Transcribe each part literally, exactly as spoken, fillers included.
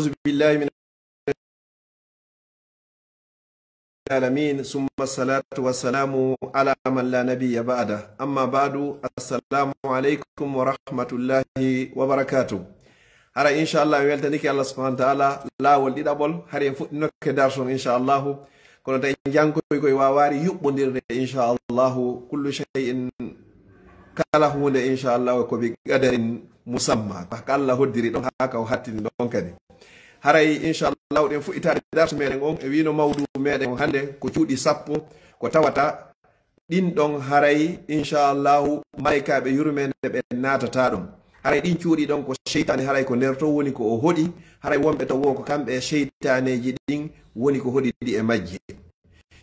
أعوذ بالله من العالمين، ثم الصلاة والسلام على من لا نبي بعده. أما بعد، السلام عليكم ورحمة الله وبركاته. Hara, inchallah, mi weltanike Allah subhanahu wa ta'ala laawol ɗiɗaɓol, hari en fuɗɗinokke darson, inchallahu. Kono tawi jankoy koy waawaari yuɓɓondirde, inchallahu. Kullu shay'in, kala huunde, inchallahu, ko bi qadarin musamma. Ko Allah hoddiri ɗon, haa ka o hattini ɗon kadi. Haray, inchallahu, ɗen fuɗɗitaade darsu meɗen on, e wino mawdu meɗen on hannde ko cuuɗi sappo, ko tawata ɗin ɗon haray, inchallahu, malaykaaɓe yurmeende ɓe naatata ɗon. Haray ɗin cuuɗi ɗon ko seytaane, haray ko nder ton woni ko o hoɗi, haray wonɓe ton wo ko kamɓe e seytaaneeji ɗin woni ko hoɗi ɗi e majji.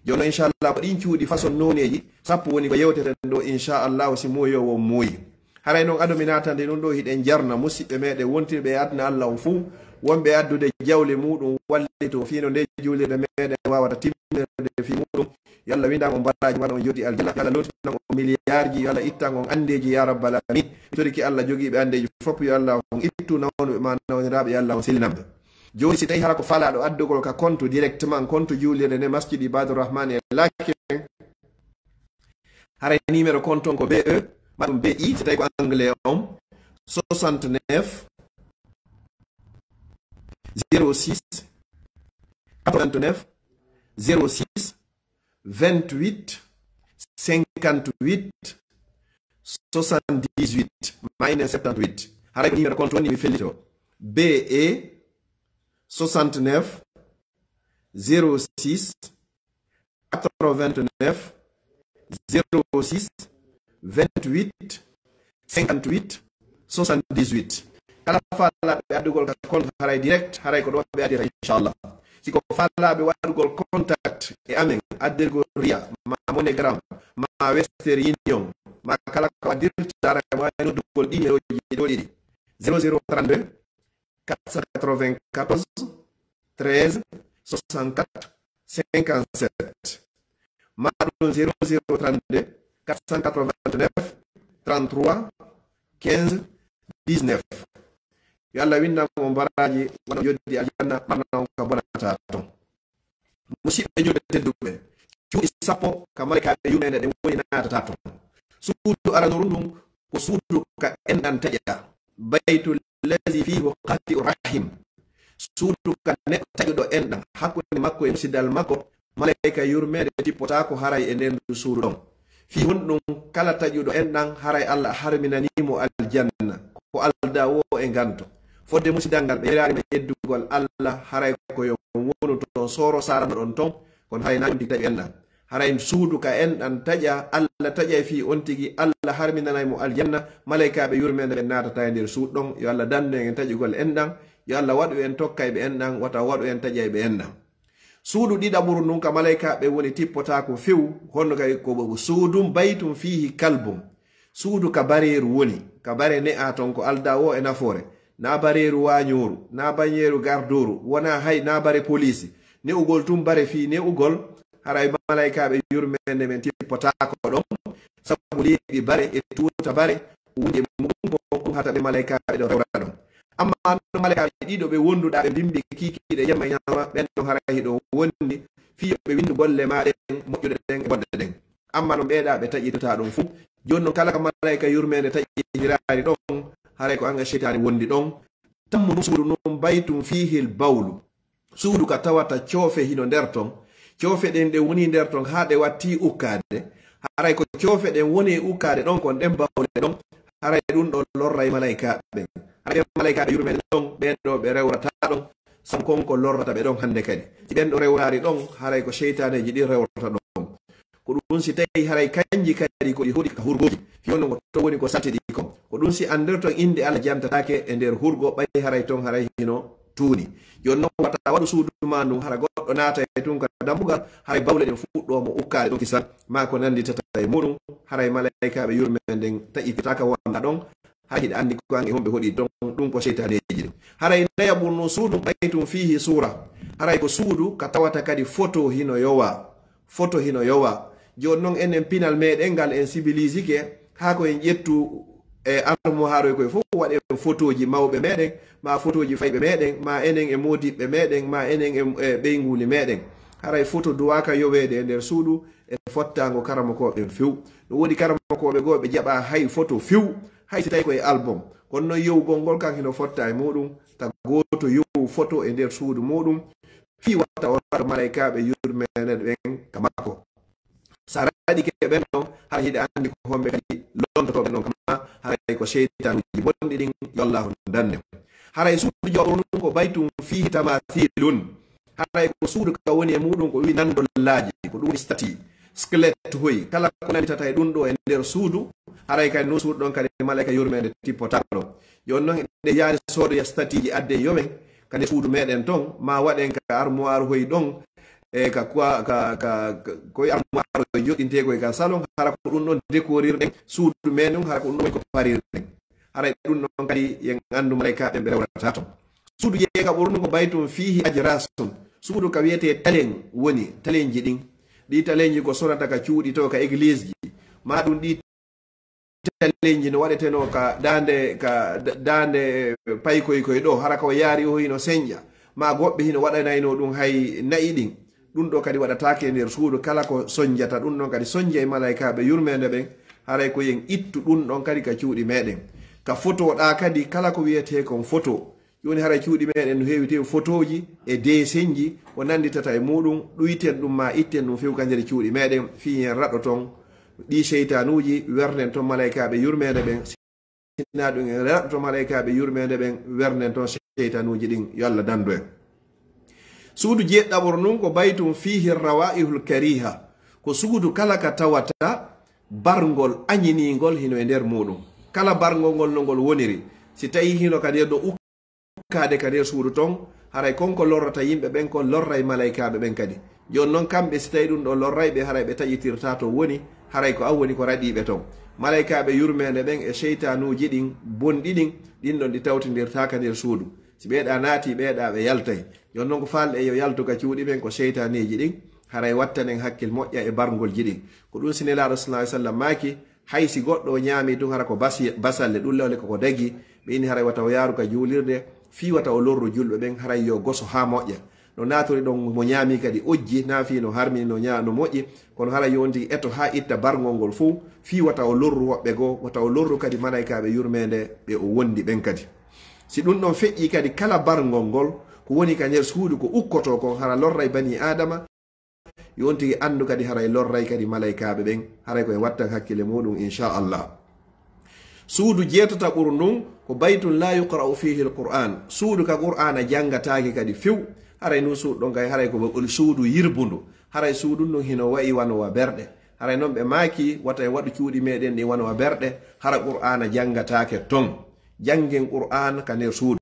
Jooni non, inchallah, ko ɗin cuuɗi façon nooneeji sappo woni ko yewteten ɗo, inchallahu, si muuyowo muuyi. Haray non, ado mi naatande ɗum ɗo, hiɗen jarna musidɓe meɗen wontirɓe e aduna Allah on fuu, wonɓe addude jawle muɗum wallito fii no nde juulirde meɗen wawata timmirde fii muɗum. Yo Allah windan on baraaji, waɗa on joddi aljanna. Yo Allah lootinan on miliyaarji, yo Allah ittan on andeeji, ya rabbal alamin. Mi torike Allah jogiiɓe andeeji fof, yo Allah on ittu nawnuɓe ma nawniraaɓe, yo Allah on sillinan ɓe. Jooni, si tawi hara ko faalaaɗo addugol ka kontu directement, kontu juulirde nde Masjid Ibadur Rahman e Lakin, haray numéro kontu on ko B E, maɗum B I, si tawi ko anglais on, soixante-neuf, zéro six, quatre-vingt-neuf, zéro six, vingt-huit, cinquante-huit, soixante-dix-huit, minus soixante-dix-huit. Haray ko numéro kontu on mi fellito. B E soixante-neuf, zéro six, quatre-vingt-neuf, zéro six, vingt-huit, cinquante-huit, soixante-dix-huit. Kala faalaaɓe addugol ka kontu haray direct, haray ko ɗo ɓe addira, inchallah. Si ko faalaaɓe waɗugol contact e amen, addirgol Ria, ma MoneyGram, ma Western Union, ma kala ko addirta, haray mo waawi noddugol ɗi numéroji ɗo ɗiɗi. Zéro zéro trente-deux, quatre cent quatre-vingt-quatorze, treize, soixante-quatre, cinquante-sept. Ma ɗum zéro zéro trente-deux, quatre cent quatre-vingt-neuf, trente-trois, quinze, dix-neuf. Yo Allah windan on baraaji, waɗa on joddi aljanna, ɓarna on ka bonata ton. Musidɓe julɓe tedduɓe, cuuɗi sappo ka malaykaaɓe yurmeende ɗen woni naatata ton. Suudu aranooru ndun ko suudu ka enɗan taƴa, baytul lazi fihi qati'u rahim. Suudu ka neɗɗo taƴuɗo enɗan hakkunde makko e musidal makko, malayka yurmeende tippotaako haray e nder ndu suudu ɗon. Fii honɗum? Kala taƴuɗo enɗan, haray Allah harminanii mo aljanna, ko aldaa wo e nganto. Fodde musidal ngal, ɓe yeraali ma yeddugol Allah, haray ko yo on wonu ton sooro saaranoɗon ton, kono haray na ɗum tigi taƴu enɗan. Haray suudu ka enɗan taƴa, Allah taƴay fii on tigi, Allah harminanay mo aljanna, malaykaaɓe yurmeende ɓen naatata e nder suudu ɗon. Yo Allah dandu en e taƴugol enɗan, yo Allah waɗu en tokkayɓe enɗan, wata o waɗu en taƴayɓe enɗan. Suudu ɗiɗaɓuru ndun ka malaykaaɓe woni tippotaako few, honno kay ko suudun baytun fiihi kalbun. Suudu ka bareeru woni, ka bare ne'aa ton ko aldaa wo e nafoore. Naa bareeru waaɲooru, naa bareeru gardooru, wonaa hay naa bare poliisi. Ne'ugol tun bare fii ne'ugol, haray malaykaaɓe yurmeende men tippotaako ɗon, sabu leeɓi bare e tuuta bare, wonde muɗum ko ɗum hata ɓe malaykaaɓe ɗon rewra ɗon. Ammaa ɗon malaykaaɓe ɗiɗo ɓe wonduɗaa ɓe bimbi kiikiiɗe jemma e ɲalawma, ɓen ɗon haray hiɗo wondi fii yo ɓe windu golle maa ɗen moƴƴuɗe ɗen e bonɗe ɗen. Ammaa non ɓeeɗaa ɓe taƴitotaa ɗon fuu. Jooni non kala ka malayka yurmeende taƴitiraari ɗon, haray ko an e seytaane wondi ɗon. Tammu ndun suudu ndun baytun fiihil bawlu. Suudu ka tawata coofe hino nder ton. Coofe ɗen ɗe woni nder ton haa ɗe watti ukkaade. Haray ko coofe ɗen woni e ukkaade ɗon kon ɗen bawle ɗon. Haray ɗun ɗon lorray malaykaaɓe ɓen. Haray ɓen malaykaaɓe yurmeende ɗon, ɓen ɗo ɓe rewrataa ɗon. Sabu kon ko lorrata ɓe ɗon hande kadi. Si ɓen ɗo rewraali ɗon, haray ko seytaaneeji ɗin rewrata ɗon. Ko ɗun si tawi haray kanji kadi ko ɗi hoɗi ka hurgooji. Fii honno ko ton woni ko saltidi kon. Ko ɗun si andirton innde Allah jantataake e nder hurgo, ɓay haray ton haray hino tuuni. Jooni non wata waɗu suudu maa ndun, hara goɗɗo naata e tun ka dambugal, haray bawle ɗen fuɗɗoo mo ukkaade ɗon kisan, maa ko nannditata e muɗum, haray malaykaaɓe yurmeende nden taƴititaaka wonda ɗon, Hay hiɗa anndi ko an e homɓe hoɗi ton, ɗum ko seytaaneeji ɗin. Haray nayaɓuru ndun suudu baytun fiihi suura. Haray ko suudu ka tawata kadi foto hino yowa. Foto hino yowa. Jooni non enen pinal meɗen ngal en sibilisike, haa ko en ƴettu e armoire koye fof waɗen fotooji mawɓe meɗen, ma fotooji fayɓe meɗen, ma enen e moodiɓɓe meɗen, ma enen e, e ɓeynguuli meɗen. Haray foto duwaaka yoweede e nder suudu e fottaango karamokooɓe few. No woodi karamokooɓe goo ɓe jaɓa hay foto few, hay si tawi ko e album. Kono noon yowgol ngol kan hino fotta e muuɗum, ta gooto yowu foto e nder suudu muuɗum, fii wata o raɗo malaykaaɓe yurmeende ɓen ka makko. Sa raɗike ɓen ɗon, hara hiɗa anndi ko homɓe kadi lontotooɓe ɗon kama, haray ko seytanuuji bonɗi ɗin, yo Allaahu danne. Haray suudu jawɓuru ndun ko baytun fiihi tamathilun. Haray ko suudu ka woni e muuɗum ko wi nandollaaji, ko ɗum woni stati, squelette hoy, kala ko nanditata e ɗum ɗo e nder suudu, haray kadi ndun suudu ɗon kadi malayka yurmeende tippotaako ɗon. Jooni non eɗen yaani soodoya statiiji adde yowen ka nder suudu meɗen ton, ma waɗen ka armoire hoy ɗon, e ka, ka, ka, ka, ka, koye armoire joɗɗinteekoy ka salon, hara ko ɗum ɗon décorirɗen suudu men ɗum, hara ko ɗum ɗon woni ko parirɗen. Haray ɗum ɗon kadi yen anndu malaykaaɓe ɓe rewrata ton. Suudu jeegaɓuru ndun ko baytun fiihi ajrasun. Suudu ka wiyetee talen woni, talenji ɗin. Ɗi talenji ko sorata ka cuuɗi to, ka égliseji. Ma ɗum ɗi talenji no waɗetenoo ka daande, ka da-, daande paykoy koy ɗo, hara ko yaari o hino senƴa. Ma goɗɓe hino waɗanaynoo ɗum hay na'i ɗin. Ɗum ɗo kadi waɗataake e nder suudu, kala ko sonjata ɗum ɗon kadi sonjay malaykaaɓe yurmeende ɓen, haray ko yen ittu ɗum ɗon kadi ka cuuɗi meɗen. Ka fotoɗa kadi, kala ko wiyetee kon foto. Jooni haray cuuɗi meɗen no heewi tew fotooji e deesenji ko nanditata e muuɗum, ɗuyten ɗum ma itten ɗum few ka nder cuuɗi meɗen, fii yen raɗo ton ɗi seytanuuji, wernen ton malaykaaɓe yurmeende ɓen. Sina ɗum en raɗoto malaykaaɓe yurmeende ɓen, wernen ton seytanuuji ɗin, yo Allah dandu en. Suudu jeeɗiɗaɓuru ndun ko baytun fiihi rawaihul kariha, ko suudu kala ka tawata barngol añiniingol hino e nder muuɗum. Kala barngol ngol no ngol woniri, si tawi hino ka nder ɗo ukkaade ka nder suudu ton, haray kon ko lorrata yimɓe ɓen kon lorray malaykaaɓe ɓen kadi. Jooni non kamɓe si tawi ɗum ɗo lorray ɓe, haray ɓe taƴitirtaa to woni, haray ko an woni ko raɗi ɓe ton. Malaykaaɓe yurmeende ɓen e seytanuuji ɗin bonɗi ɗin, ɗin ɗon ɗi tawtindirtaa ka nder suudu. Si ɓeeɗa naati, ɓeeɗa ɓe yaltay. Jooni non ko faalɗe yo yaltu ka cuuɗi men ko seytaneeji ɗin, haray wattanen hakkil moƴƴa e barngolji ɗin. Ko ɗum si Nelaaɗo sallallahu alaihi wasallam maaki, hay si goɗɗo o ñaami tun hara ko basi-, basalle ɗum lewle koko dagi, ɓe inni haray wata o yaaru ka juulirde, fii wata o lorru julɓe ɓen, haray yo goso haa moƴƴa. No naatiri ɗon mo ñaami kadi ojji, naa fii no harmini no ña-, no moƴƴi, kono haray yo on tigi eto haa itta barngol ngol fuu, fii wata o lorru woɓɓe goo, wata o lorru kadi malaykaaɓe yurmeende ɓe o wondi ɓen kadi. Si ɗum ɗon feƴƴi kadi kala barngol ngol, ko woni ka nder suudu ko ukkotoo kon, hara lorray banii Aadama, yo on tigi anndu kadi haray lorray kadi malaykaaɓe ɓen, haray ko en wattan hakkile muuɗum, inchallah. Suudu jeetataɓuru ndun ko baytun laa yuqra'u fiihi l-Qur'aan, suudu ka Qur'aana janngataake kadi few, haray ndun suudu ɗon kay, haray ko suudu yirbundu, haray suudu ndun hino wa'i wano wa berɗe. Haray non ɓe maaki, wata en waɗu cuuɗi meɗen ɗin wano wa berɗe, hara Qur'aana janngataake ton. Janngen Qur'aan ka nder suudu.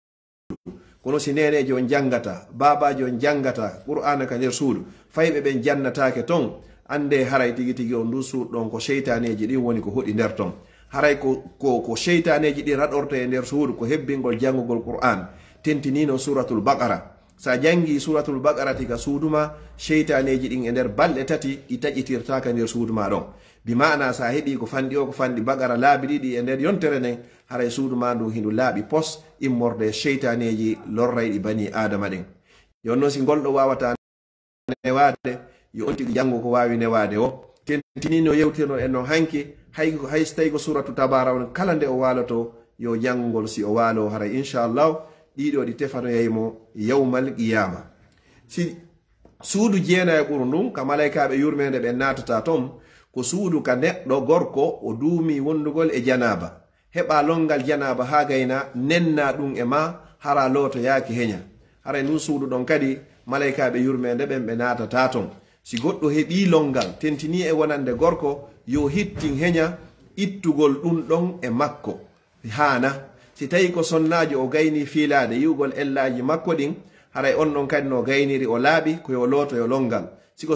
Kono si neeneejo on janngata, baabaajo on janngata Qur'aana ka nder suudu, fayɓe ɓen jannataake ton, anndee haray tigi tigi on ndun suudu ɗon ko seytaneeji ɗin woni ko hoɗi nder ton. Haray ko, ko, ko seytaneeji ɗin raɗorta e nder suudu ko hebbingol janngugol Qur'aan. Tentiniino Suuratul Baqara. Sa janngi Suuratul Baqara tigi ka suudu ma, seytaneeji ɗin e nder balɗe tati ɗi taƴitirtaa ka nder suudu ma ɗon. Bi maana sa heɓi ko fanɗi o, ko fanɗi Baqara laabi ɗiɗi e nder yontere nden, haray suudu ma ndun hindu laaɓi pos immorde seytaneeji lorrayɗi banii Aadama ɗin. Yo non si ngol ɗo waawataa newaade, yo on tigi janngu ko waawi newaade o. Tentini no yewtirno en non hanki, hay, hay so tawi ko suuratu Tabaara on, kala nde o waaloto, yo janngu ngol si o waalo, haray inchallahu, ɗiɗo ɗi tefanoyay mo yawmal qiyaama. Si suudu jeenayaɓuru ndun, ka malaykaaɓe yurmeende ɓen naatata ton, ko suudu ka neɗɗo gorko o duumi wondugol e janaaba. Heɓa longal janaaba haa gayna, nenna ɗum e ma, hara lootoyaaki henya. Haray ndun suudu ɗon kadi, malaykaaɓe yurmeende ɓen ɓe naatata ton. Si goɗɗo heɓi longal, tentini e wonande gorko, yo hittin henya ittugol ɗum ɗon e makko. Haana. Si tawi ko sonnaajo o gayni fiilaade yi'ugol ellaaji makko ɗin, haray on ɗon kadi no gayniri o laaɓi, ko yo lootoyo longal. Si ko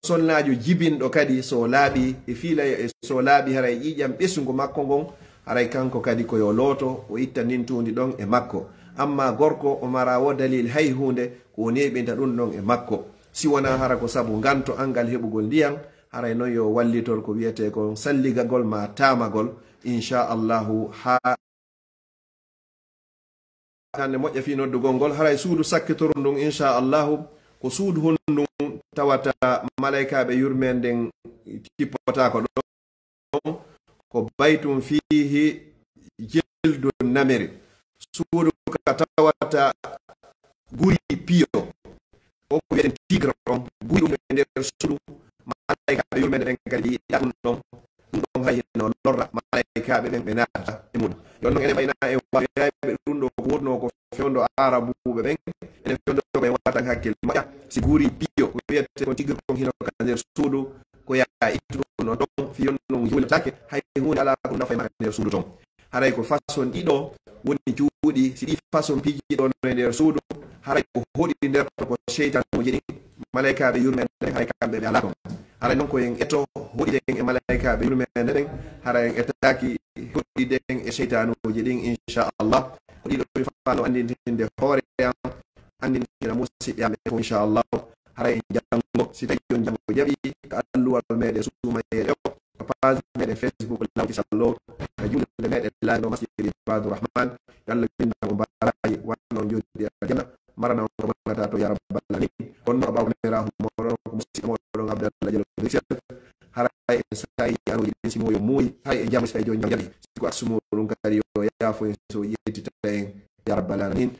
sonnaajo jibinɗo kadi, so o laaɓi e fiila, e so o laaɓi haray ƴiiƴam ɓesngu makko ngon, haray kanko kadi ko yo looto, o itta ndin tuundi ɗon e makko. Ammaa gorko, o maraa wo dalil hay huunde ko o neeɓinta ɗum ɗon e makko. Si wonaa hara ko sabu nganto angal heɓugol ndiyam, haray non yo wallitor ko wiyetee kon salligagol maa taamagol, insha Allahu, haa hande moƴƴa fii noddugol ngol, haray suudu sakkitoro ndun, insha Allahu, ko suudu honɗun tawata malaykaaɓe yurmeende nden tippotaako ɗon? Ko baytun fiihi jildu namiri. Suudu ka tawata guri piyo. O ko wi'eten tigre on, guri ɗum e nder suudu. Malaykaaɓe yurmeende nden kadi yiɗa ɗum ɗon. Ɗum ɗon hay no lorra malaykaaɓe ɓen ɓe naatata e mum. Yon non enen ɓay na en waɗoyayɓe ɗum ɗo ko wonno ko fewndo Arabuɓe ɓen. Enen fewndo ko en waɗata hakkil moƴƴa. Si guri piyo, ko wi'ete kon tigre kon hino ka nder suudu, ko yaa ittuɗo ɗum ɗon ɗon, fii yon non yiwlataake, hay huunde alaa ko nafa e maɓɓe nder suudu ton. Haray ko façon ɗiɗo woni cuuɗi, si ɗi façon piiji ɗon no e nder suudu, haray ko hoɗi nder ton ko seytanuuji ɗin, malaykaaɓe yurmeende nden, haray kamɓe ɓe alaa ton. Haray non ko en eto hoɗiden e malaykaaɓe yurmeende nden, haray en etaaki hoɗiden e seytanuuji ɗin, insha Allah. Ko ɗiɗo mi faano anndintinde hoore am, anndintina musiɓɓe am ɓe fof, insha Allah. Haray en janngo, si tawi on janngo jaɓi, ka alluwal meɗen Suumayeere o, ka page meɗen Facebook Lawti Sallo, ka juulirde meɗen Laamiɗo Masjid Ibaadu Rahman, yo Allah windan on baraaji, wanna on jooɗi aljanna, marana on ko maŋata to, ya rabbal alamin. Kono no ɓaawo kamera moɗon, ko musiɗɗo moɗon Abdallah Jallo Bruxelles. Haray e saa'i anooji ɗin si moyo muuyi, hay e jam si tawi jooni jam jaɓi. Si ko aksu muɗum kadi yo yaafo en so yettita en, ya rabbal alamin.